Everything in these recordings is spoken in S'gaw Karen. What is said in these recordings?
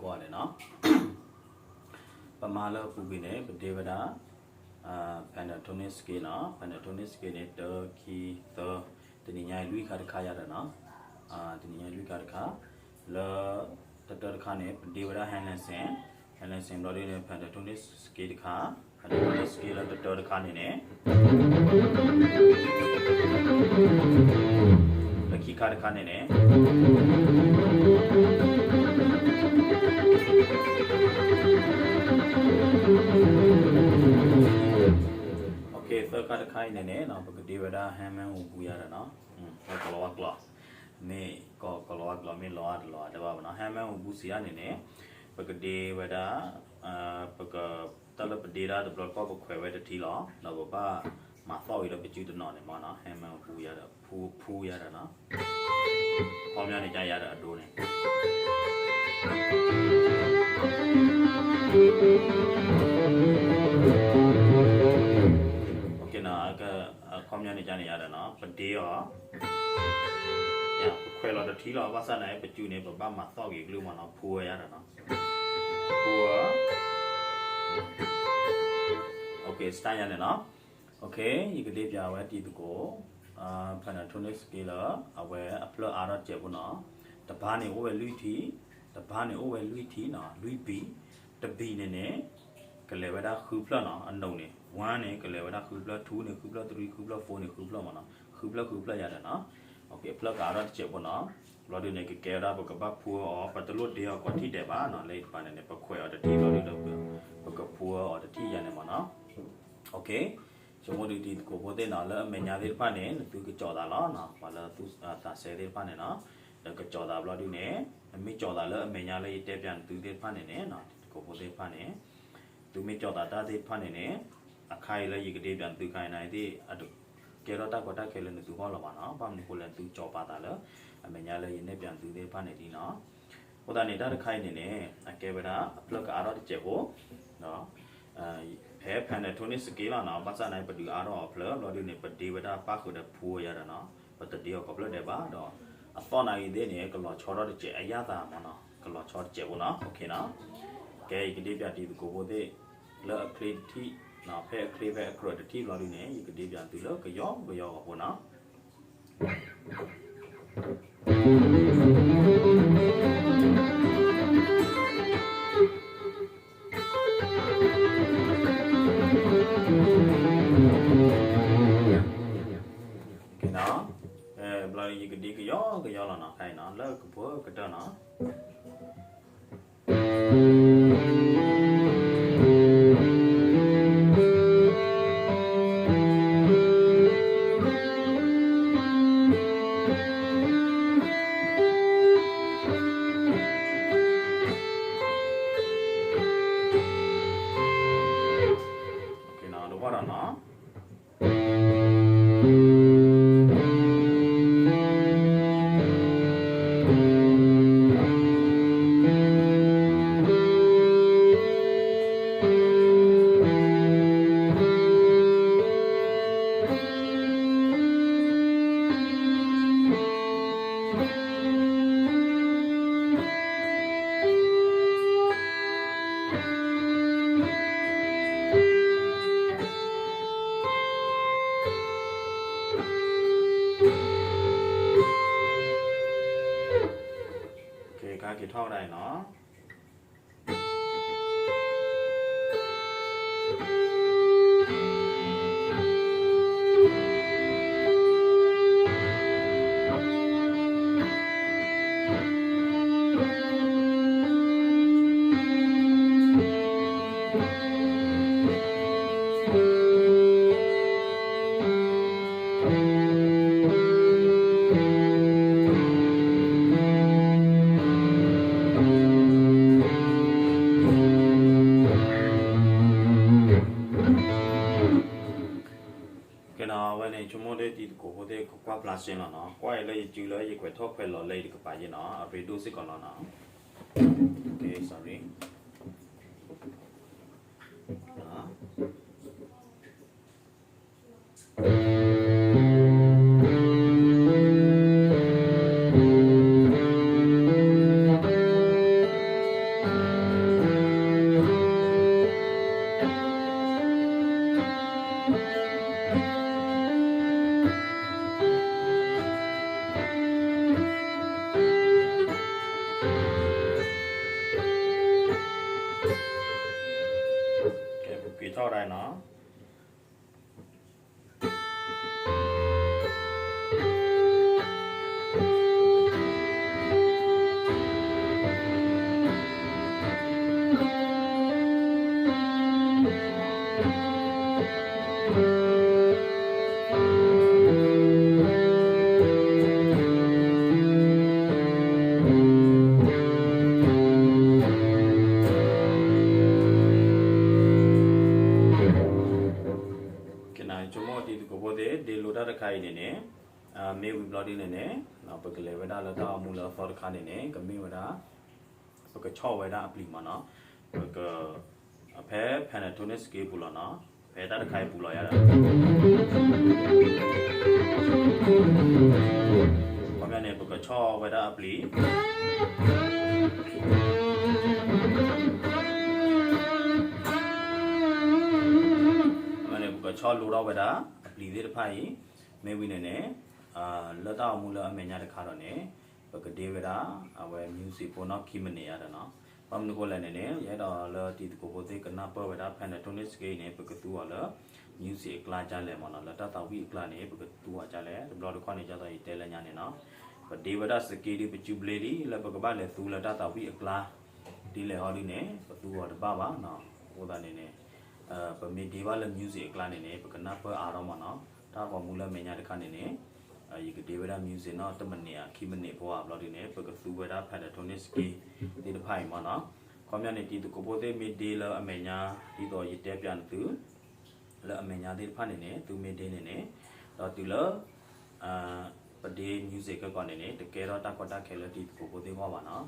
ကိးဂၤဒဲးနီၤ, ပမၤလၢအပူၤကွံာ်န့ၣ် ပဒ့ဝဲဒၣ် pentatonic scale နီၤ, pentatonic scale န့ၣ် တၢ ခံ သၢ, တနံၤညါအံၤလွံၢ်ခါတခါယၤဒီးနီၤ, တနံၤညါအံၤလွံၢ်ခါတခါ, လၢ တတၢတခါန့ၣ် ပဒ့ဝဲဒၣ် hand lesson, hand lesson ဘျီဒ်န့ၣ် pentatonic scale တခါ, pentatonic scale လၢတတၢတခါန့ၣ်န့ၣ် လၢခံခါတခါန့ၣ်န့ၣ် သၢခါတခါအံၤန့ၣ်န့ၣ် ပကဒ့ဝဲဒၣ် hand mount oboe ယၤဒီးနီၤ, ကီၤလၤဝါကျိာ်, မ့ၢ်ကီၤလၤဝါကျိာ် မ့ၢ်လီၤအါတလီၤအါတဘၣ်ဘၣ်နီၤ, hand mount oboe ယၤန့ၣ်န့ၣ် ပကဒ့ဝဲဒၣ် ပက တၢ်လၢပဒ့ဒၣ်တဘျီတခီၣ် ပခွဲးဝဲတထံလီၤ, ဒီးပဘၣ်မၤသီၣ်ဂ့ၤလၢပစုတနီၤန့ၣ်မ့ၢ်နီၤ, hand mount oboe ယၤဒီး ဖူယၤဒီးနီၤ, ခီပညီန့ၣ် ကယၤဒီးအဒိန့ၣ် ခီပညီန့ၣ် ကန့ၣ်ယၤဒီးနီၤ ပဒ့အီၤ, ပခွဲးလီၤတထံလီၤ, ဘၣ်ဆၣ်န့ၣ် ပစုန့ၣ် ပဘၣ်မၤသီၣ်ဂ့ၤကလုၢ်မ့ၢ်နီၤ, ဖူယၤဒီးနီၤ, ဖူ, ယၤန့ၣ်နီၤ, ယကဒ့ပၠးဝဲတံၤသကိး pentatonic scale လၢ အဝဲအဖျၢၣ်အါထီၣ်တစဲးဖိနီၤ, တဘါန့ၣ်အိၣ်ဝဲလွံၢ်ထံ, တဘါန့ၣ်အိၣ်ဝဲလွံၢ်ထံနီၤ, လွံၢ်ဘံၣ်, တဘံၣ်န့ၣ်န့ၣ် ကလဲၤဝဲဒၣ်ဃုဖျၢၣ်နီၤ, အနိးန့ၣ် one န့ၣ် ကလဲၤဝဲဒၣ်ဃုဖျၢၣ်, two န့ၣ် ဃုဖျၢၣ်, three ဃုဖျၢၣ်, four န့ၣ် ဃုဖျၢၣ်မ့ၢ်နီၤ, ဃုဖျၢၣ်ဃုဖျၢၣ်ယၤဒီးနီၤ, ဖျၢၣ်ကအါထီၣ်တစဲးဖိနီၤ, ဘျီဒ်န့ၣ် ကကဲဝဲဒၣ် ပကဘၣ်ဖူအီၤ, ပတလိၣ်ဒ့အီၤကိးထံၣ်ဒဲးဘၣ်နီၤ, လၢတပၤန့ၣ်န့ၣ် ပခွဲးအီၤတထံၣ်ဘျီဒ်ဒီး ပကဖူအီၤတထံၣ်ယၤန့ၣ်မ့ၢ်နီၤ, ဆိကမိၣ်ဒုးတံၤသကိးဖိသ့ၣ်နီၤ, လၢအမဲာ်ညါသ့ၣ်တဖၣ်န့ၣ် နသုကကၠီၤသးလီၤနီၤ, ပှၤလၢသူၣ်သးစဲသ့ၣ်တဖၣ်န့ၣ်နီၤ, ဒီးကကၠီၤသးဘျီဒ်န့ၣ် နမ့ၢ်ကၠီၤသးလၢအမဲာ်ညါလၢယတဲပၠးနသုသ့ၣ်တဖၣ်န့ၣ်န့ၣ်, တံၤသကိးဖိသ့ၣ်တဖၣ်န့ၣ် သုမ့ၢ်ကၠီၤသးတၢ်သ့ၣ်တဖၣ်န့ၣ်န့ၣ်, အခါအံၤလၢယကဒ့ပၠးနသုခါအံၤန့ၣ်သ့ၣ် ကဲထီၣ်တၢ်ကီတၢ်ခဲလၢနသုဂီၢ်လီၤဘၣ်နီၤ, ဘၣ်မနုၤအဃိလဲၣ် နသုကၠီၤပာ်သးလၢ အမဲာ်ညါလၢယနဲၣ်ပၠးနသုသ့ၣ်တဖၣ်န့ၣ်လံနီၤ, အဃိသတးန့ၣ် တၢ်တခါအံၤန့ၣ်န့ၣ် အကဲဝဲဒၣ်အဖျၢၣ်ကအါထီၣ်တစဲးဖိ ဖဲ pentatonic scale လီၤနီၤ, ဘၣ်ဆၣ်န့ၣ် ပဒုးအါထီၣ်အီၤဖျၢၣ် ဘျီဒ်န့ၣ် ပဒ့ဝဲဒၣ်ပၣ်ဃုာ်ဒီးဖူယၤဒီးနီၤ, ပတဒ့အီၤကိးဖျၢၣ်ဒဲးဘၣ်ဒီး အသီၣ်နၤဂ့ၤသ့ၣ်န့ၣ် ကလီၤဆီထီၣ်တစဲးအယၣ်သးမ့ၢ်နီၤ, ကလီၤဆီတစဲးဖိနီၤ, ကဲ ယကဒ့ပၠးတံၤသကိးဖိသ့ၣ် လၢအချ့တထံၣ်, ဖဲအချ့ဖဲအကြၢးတထံၣ်ဘျီဒ်န့ၣ် ယကဒ့ပၠးသုလၢကယီကယီအဂီၢ်ဖိနီၤ. ဘျီယကဒ့ကယီကယီလီၤနီၤ, ခဲအံၤနီၤ လၢကဖိကတၢၢ်နီၤ. တဝီဒီးနီၤ. ကဲ ကဟဲက့ၤထီၣ်ဝဲဒၣ်အံၤနီၤ. ကဲနီၤ အဝဲန့ၣ် ဆိကမိၣ်ဒ်တံၤသကိးဖိသ့ၣ် ကကွၢ်ဖျါရှဲလီၤနီၤ, ကွၢ်အံၤလၢယစုလၢယကွဲးထီၣ်ခွဲးလီၤလၢအံၤတကပၤယဲနီၤ, အရ့ဒိၣ်စ့ၢ်ကီးလီၤနီၤ. ကဲ sorry. ကဲ ကဆီၣ်ဒၣ်နီၤ. ဆိကမိၣ်တံၤသကိးဖိသ့ၣ် ဒ့လိတၢ်တခါအံၤန့ၣ်န့ၣ် မ့ၢ်ဝံၤဘျီဒ်န့ၣ်န့ၣ် ပကလဲၤဝဲဒၣ်လၢတၢ်အိၣ်မူလၢအသီတခါန့ၣ်န့ၣ် ကမ့ၢ်ဝဲဒၣ် ပကဆီၣ်ဝဲဒၣ်အပျံၤမ့ၢ်နီၤ, ပက ဖဲ Pentatonix scale ပူၤလီၤနီၤ, ဖဲတၢ်တခါအံၤပူၤလီၤယါဒီး ခီပညီန့ၣ် ပကဆီၣ်ဝဲဒၣ်အပျံၤ န့ၣ် ပကဆီၣ်လိထီၣ်ဝဲဒၣ် အပျံၤသ့ၣ်တဖၣ်အံၤ, မ့ၢ်ဝံၤန့ၣ်န့ၣ် လၢတၢ်အိၣ်မူလၢအမဲာ်ညါတခါဒီးန့ၣ် ပကဒ့ဝဲဒၣ် အဝဲ music ဖိနီၣ်ခံမံးနံးယါဒီးနီၤ, ဘၣ်မနုၤဃိလဲၣ်န့ၣ်န့ၣ် ယအဲၣ်ဒိးလၢတံၤသကိးဖိသ့ၣ်ကနၢ်ပၢၢ်ဝဲဒၣ် Pentatonix scale အံၤန့ၣ် ပကသူအီၤလၢ music အကျါဒ်လဲၣ်မ့ၢ်နီၤ, လၢတၢ်သးဝံၣ်အကျါန့ၣ် ပကသူအီၤဒ်လဲၣ်, တဘျီတခီၣ်န့ၣ် ဒ်သိးယတဲလၢညါန့ၣ်နီၤ, ပဒ့ဝဲဒၣ် scale ဒ်ပစုဘျ့လံ လၢပကဘၣ်လဲၤသူလၢတၢ်သးဝံၣ်အကျါ ဒ်လဲၣ်ဟီဒ်န့ၣ် ပသူအီၤတဘၣ်ဘၣ်နီၤ, အဃိသတးန့ၣ်န့ၣ် ပမ့ၢ်ဒ့ဘၣ်လၢ music အကျါန့ၣ်န့ၣ် ပကနၢ်ပၢၢ်အါထီၣ်မ့ၢ်နီၤ, တၢ်ဂီၤမူလၢအမဲာ်ညါတခါန့ၣ်န့ၣ် ယကဒ့ဝဲဒၣ် music နီၣ်တမံးနံးဧါ ခံမံးနံးဖိဧါ ဘျီဒ်န့ၣ် ပကသူဝဲဒၣ် Pentatonix scale သ့ၣ်တဖၣ်အံၤမ့ၢ်နီၤ, ခီပညီန့ၣ် တံၤသကိးဖိသ့ၣ်မ့ၢ်ဒ့လၢအမဲာ်ညါ ဒ်သိးယတဲပၠးနသု လၢအမဲာ်ညါသ့ၣ်တဖၣ်န့ၣ်န့ၣ် သုမ့ၢ်ဒ့န့ၣ်န့ၣ် ဒီးတုၤလၢ ပဒ့ music ခဲကီးန့ၣ်န့ၣ် တကဲထီၣ်တၢ်ကီတၢ်ခဲလၢတံၤသကိးဖိသ့ၣ်အဂီၢ်ဘၣ်နီၤ,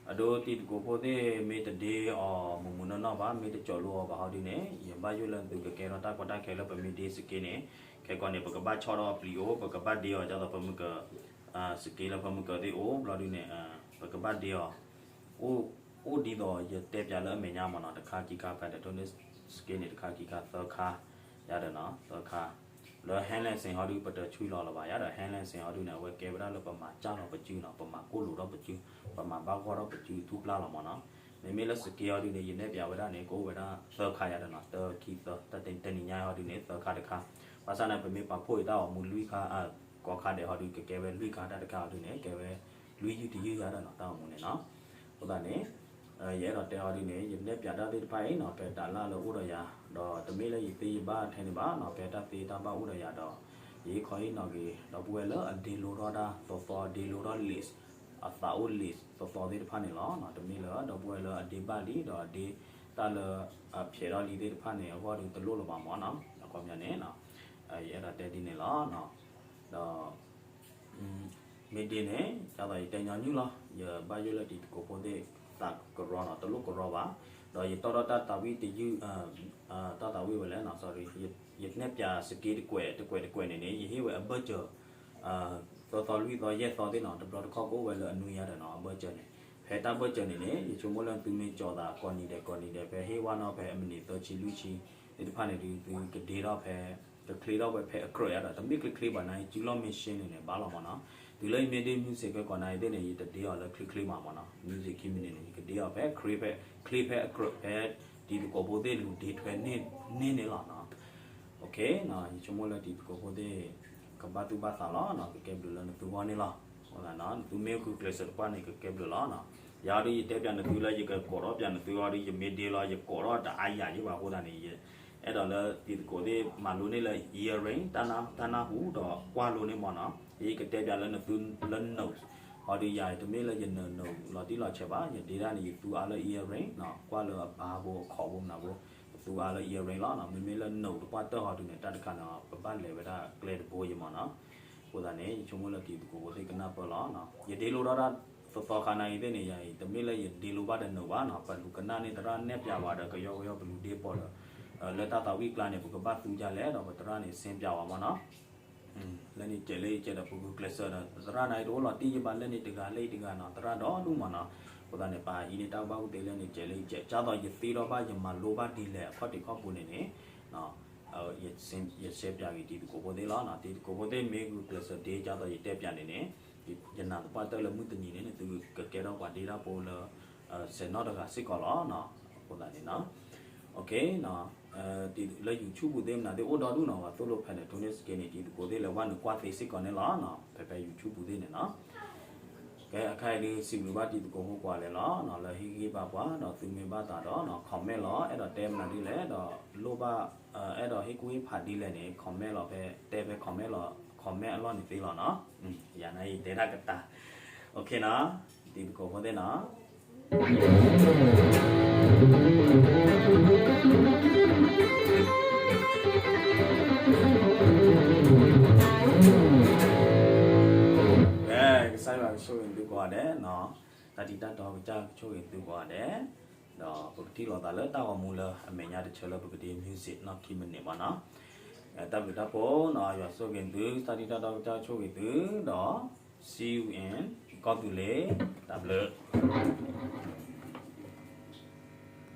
အဒိတံၤသကိးဖိသ့ၣ်မ့ၢ်တဒ့အီၤမုၢ်မုၢ်နီၢ်နီၢ်ဘၣ် မ့ၢ်တကၠီၤလိအီၤဘၣ်ဟီဒ်န့ၣ် ယဘၣ်ယိၣ်လၢသုကကဲထီၣ်တၢ်ကီတၢ်ခဲလၢပမ့ၢ်ဒ့ scale န့ၣ်, ခဲကီးန့ၣ် ပကဘၣ်ဆီၣ်ထီၣ်အပျံၤအိၣ် ပကဘၣ်ဒ့အီၤဒ်သိးပမုၢ်က scale လၢပမုၢ်ကသ့ၣ်အိၣ် ဘျီဒ်န့ၣ် ပကဘၣ်ဒ့အီၤ အိၣ်ဒ်သိးယတဲပၠးလၢအမဲာ်ညါမ့ၢ်နီၤ, တခါခံခါ Pentatonix scale န့ၣ် တခါခံခါသၢခါ ယါဒီးနီၤ သၢခါ, လၢ hand lesson ဟီဒ် ပတဆွံလီၤလၢၤဘၣ်ယါဒီး hand lesson ဟီဒ်န့ၣ် အဝဲကဲဝဲဒၣ်လၢပမၤစၢ်လီၤပစုနီၤ, ပမၤကိၢ်လိာ်ထီၣ်ပစု, ပမၤဘၣ်ဂီၢ်ထီၣ်ပစုထူပျၢ်လီၤမ့ၢ်နီၤ, မ့မ့ၢ်လၢ scale ဟီဒ်န့ၣ် ယနဲၣ်ပၠးဝဲဒၣ်န့ၣ် ကအိၣ်ဝဲဒၣ်သၢခါယါဒီးနီၤ, တၢ်ခံသၢ တနံၤညါဟီဒ်န့ၣ် သၢခါတခါ, ဘၣ်ဆၣ်န့ၣ် ပမ့ၢ်ပာ်ဖှိၣ်အံၤတၢ်ဂီၤမူလွံၢ်ခါ ကိးခါဒဲးဟီဒ် ကကဲဝဲလွံၢ်ခါ တၢ်တခါဟီဒ်န့ၣ် ကဲဝဲ လွံၢ်ယုၢ်တယုၢ်ယါဒီးနီၤ တၢ်ဂီၤမူန့ၣ်နီၤ, အဃိသတးန့ၣ် ယအဲၣ်ဒိးတဲအီၤဒ်န့ၣ် ယနဲၣ်ပၠးတၢ်သ့ၣ်တဖၣ်အံၤနီၤ ဖဲတၢ်လၢလၢအိၣ်ဒီးယၤ, ဒီးတမ့ၢ်လၢယသ့ယဘၣ်ထဲန့ၣ်ဘၣ်နီၤ, ဖဲတၢ်သ့တၢ်ဘၣ်အိၣ်ဒီးယၤဒီး ယဟ့ၣ်ခီဟ့ၣ်နီၤက့ၤ ဒီပုၢ်ဝဲၢ်လၢအဒ့လိထီၣ်တၢ်သီသီ ဒ့လိထီၣ် list အသးအိၣ် list သီသီသ့ၣ်တဖၣ်န့ၣ်လီၤ. တမ့ၢ်လၢဒီပုၢ်ဝဲၢ်လၢအဒ့ဘၣ်လံဒီးအဒ့တၢ်လၢ အဖျဲးထီၣ်လံသ့ၣ်တဖၣ်န့ၣ် အဂီၢ်ဒီးတလိၣ်လၢၤဘၣ်မ့ၢ်နီၤ, အခီပညီန့ၣ် ယအဲၣ်ဒိးတဲဒ်န့ၣ်လီၤ. ဒီး မ့ၢ်ဒ်န့ၣ် ဒ်သိးယတဲညီနုၢ်လီၤ, ယဘၣ်ယိၣ်လၢတံၤသကိးဖိသ့ၣ်သးကရီနီၤ, တလိၣ်ကရီဘၣ်, ဒီးယတီၣ်ထီၣ်တၢ်သးဝံၣ်တယုၢ်, တၢ်သးဝံၣ်ဝဲလဲၣ်နီၤ, sorry, ယနဲၣ်ပၠး scale တကွဲးတကွဲးတကွဲးန့ၣ်န့ၣ် ယဟ့ၣ်ဝဲအဘၢၣ်စၢၤ သီသီလွံၢ်သီယဲၢ်သီသ့ၣ်နီၤ, တဘျီတခီၣ်ကအိၣ်ဝဲလၢအနွံယါဒီးနီၤ, အဘၢၣ်စၢၤန့ၣ်, ဖဲတၢ်ဘၢၣ်စၢၤန့ၣ်န့ၣ် ယဆိကမိၣ်လၢသုမ့ၢ်ကၠီၤသးကိးနံၤဒဲးကိးနံၤဒဲး ဖဲဟ့ၣ်ဝါနီၤဖဲအမံးနံးသၢဆံလွံၢ်ဆံ သ့ၣ်တဖၣ်န့ၣ်ဒီး သုကဒ့ထီၣ်ဖဲ ကချ့ထီၣ်ဝဲဖဲအကြၢးယါဒီး တမ့ၢ်ချ့ချ့ဘၣ်နၤ စုလီၢ် machine န့ၣ်န့ၣ် ဘၣ်လီၤမ့ၢ်နီၤ, တုၤလၢယမ့ၢ်ဒ့ music ခဲကိးနၤအံၤသ့ၣ်န့ၣ် ယတဒ့အီၤလၢချ့ချ့ဘၣ်မ့ၢ်နီၤ, music ခံမံးနံးန့ၣ် ယကဒ့အီၤဖဲချ့ဖဲ ချ့ဖဲအကြၢးဖဲ တံၤသကိးဖိသ့ၣ်လူၤဒ့ထွဲန့ၢ်န့ၣ်လီၤနီၤ. ယဆိကမိၣ်လၢတံၤသကိးဖိသ့ၣ် ကဘၣ်သူၣ်ဘၣ်သးလီၤနီၤ, ကကဲဘျုးလၢနသုဂီၢ်န့ၣ်လီၤ. အဃိသတးနီၤ နသုမ့ၢ်ဃုကျဲးစၢးတပှၢ်န့ၣ် ကကဲဘျုးလီၤနီၤ. ယၤဒ်ယတဲပၠးနသုလၢယကကိးထီၣ်ပၠးနသုအီၤဒီး ယမ့ၢ်ဒ့လီၤ ယကိးထီၣ်တအါယၤယံၤဘၣ်အဃိသတးန့ၣ် ယအဲၣ်ဒိးလၢတံၤသကိးသ့ၣ်မၤလိန့ၢ်လၢ earring တၢ်နၢ်ဟူဒီးကွၢ်လိန့ၢ်မ့ၢ်နီၤ, ယကတဲပၠးလၢနသုလၢ note အီၤဒီးယၤ တမ့ၢ်လၢယ note note လီၤတံၢ်လီၤဆဲးဘၣ်, ယဒ့ဒၣ်န့ၣ် ယသူအါလၢ earring နီၤ, ကွၢ်လၢအဘါဖိအခီၣ်ဖိမနုၤဖိ, ယသူအါလၢ earring လီၤနီၤ. မ့မ့ၢ်လၢ note တပှၢ်တၢၢ်ဟီဒုန့ၣ် တၢ်တခါန့ၣ် ပဘၣ်လဲၤဝဲဒၣ်ကျဲတဘိယံၤမ့ၢ်နီၤ. အဃိသတးန့ၣ် ယဆိကမိၣ်လၢတံၤသကိးဖိသ့ၣ်ကနၢ်ပၢၢ်လီၤနီၤ. ယဒ့လိထီၣ်တၢ်သီသီခါနၤအံၤသ့ၣ်န့ၣ် ယၤအံၤ တမ့ၢ်လၢယဒ့လိဘၣ်ဒီး note ဘၣ်နီၤ, ပလူၤကနၣ်န့ၢ်သရၣ်နဲၣ်ပၠးဝဲဒီး ကယီကယီပလူၤဒ့ပိာ်ဒီး လၢတၢ်သးဝံၣ်ကျါန့ၣ် ပကဘၣ်သူဒ်လဲၣ်ဒီး ပသရၣ်န့ၣ် စ့ပၠးဝဲမ့ၢ်နီၤ. လၢန့ၣ်စဲးလၢယစဲးဒီး ပဂုာ်ကျဲးစၢးဒီး သရၣ်န့ၣ်တအိၣ်လီၤတံၢ်ယဘၣ် လၢန့ၣ်တဂၤလၢအံၤတဂၤနီၤ, သရၣ်ဒီဒူၣ်မ့ၢ်နီၤ. အဃိသတးန့ၣ် ပဟံးန့ၢ်တၢ်ဘၣ်အူသ့လၢန့ၣ်စဲးလၢယစဲး ဒ်သိးယသ့ထီၣ်ဘၣ် ယမၤလိဘၣ်ဒ်လဲၣ် အခီၣ်ထံးခီၣ်ဘိန့ၣ်န့ၣ် ယစဲးပၠးက့ၤတံၤသကိးဖိသ့ၣ်လီၤ. တံၤသကိးဖိသ့ၣ်မ့ၢ်ဂုာ်ကျဲးစၢးဒ့ ဒ်သိးယတဲပၠးန့ၣ်န့ၣ် ယနာ်သပှၢ်တၢၢ်လၢမုၢ်တနံၤန့ၣ် သုကကဲထီၣ်ပှၤဒ့တၢ်ဖိလၢ ဆဲးနီၣ်တဂၤစ့ၢ်ကီးလီၤ. အဃိသတးန့ၣ် အဃိ လၢ YouTube ပူၤသ့ၣ်မနုၤသ့ၣ်အိၣ်ဒီဒူၣ်နီၤ, ပှၤသိၣ်လိ Pentatonix က့န့ၣ် တံၤသကိးသ့ၣ်လဲၤဝဲနုာ်ကွၢ်သ့စ့ၢ်ကီးန့ၣ်လီၤနီၤ, ဖဲဖဲ YouTube ပူၤသ့ၣ်န့ၣ်နီၤ. ကဲ အခါအံၤဒုး စံးဘျုးဘၣ်တံၤသကိးဖိကိးဂၤဒဲးလီၤနီၤ, လၢဟ့ၣ်ဂံၢ်ဘါပှၤဒီးသုမ့ၢ်ဘၣ်သးဒီးနီၤ comment လီၤ, အဲၣ်ဒိးတဲမနုၤဒ်လဲၣ်ဒီးလိၣ်ဘၣ် အဲၣ်ဒိးဟ့ၣ်ကူၣ်ဟ့ၣ်ဖးဒ်လဲၣ်န့ၣ် comment လီၤဖဲ တဲဖဲ comment လီၤ, comment အလီၢ်န့ၣ်သ့လီၤနီၤ. ယၤန့ၣ်အံၤတဲတၢ်ကတၢၢ်, OK နီၤ, တံၤသကိးဖိသ့ၣ်နီၤ. ကဲ ကစၢ်ယွၤကဆိၣ်ဂ့ၤသုကိးဂၤဒဲးနီၤ, တၢ်ထံၣ်တၢ်တီကစၢ်ကဆိၣ်ဂ့ၤသုကိးဂၤဒဲး, ဒီးပကထံၣ်လိာ်သးလၢတၢ်ဂီၤမူလၢအမဲာ်ညါတဆၢလၢပကဒ့ music နီၢ်ခံမံးနံးမးနီၤ. တၢ်ဘျုးတၢ်ဖှိၣ်နီၤ, ယွၤဆိၣ်ဂ့ၤသု, တၢ်ထံၣ်တၢ်တီကစၢ်ကဆိၣ်ဂ့ၤသု, ဒီး see you in ကီၢ်သူလ့ၤ, တၢ်ဘျုး